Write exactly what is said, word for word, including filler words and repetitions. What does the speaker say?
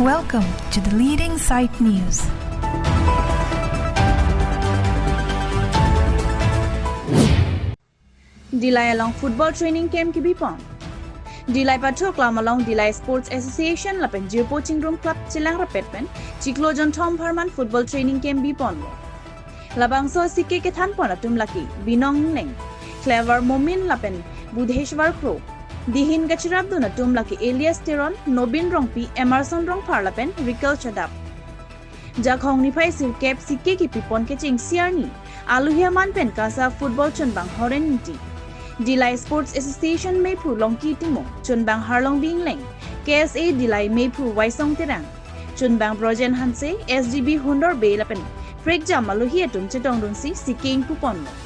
Welcome to the leading site news. Dillai along football training camp kebipon. Dillai Pathoklam along Dillai Sports Association lapen Jirpo Chingrum Club chelang rapet pen chiklo jonthom apharman football training camp biponlo. Labangso asike kethanpon atum lake Binong Engleng, Clever Momin lapen Budheshwar Kro. Dihin kachirapdun atum lake Elias Teron, Nobin Rongpi, Emerson Rongphar lapen Rikal Chadap. Jakhong niphai sirkep sike kepipon kechengsi arni, alohi aman pen KASA football chunbang Horen Ingti, Dillai Sports Association meiphu Longki Timung, chunbang Harlongbi Engleng, KSA Dillai meiphu Waisong Terang, chunbang Brojen Hanse, SDB Hundor Bey lapen prekjam alohi atum chetongdunsi sike ingpuponlo.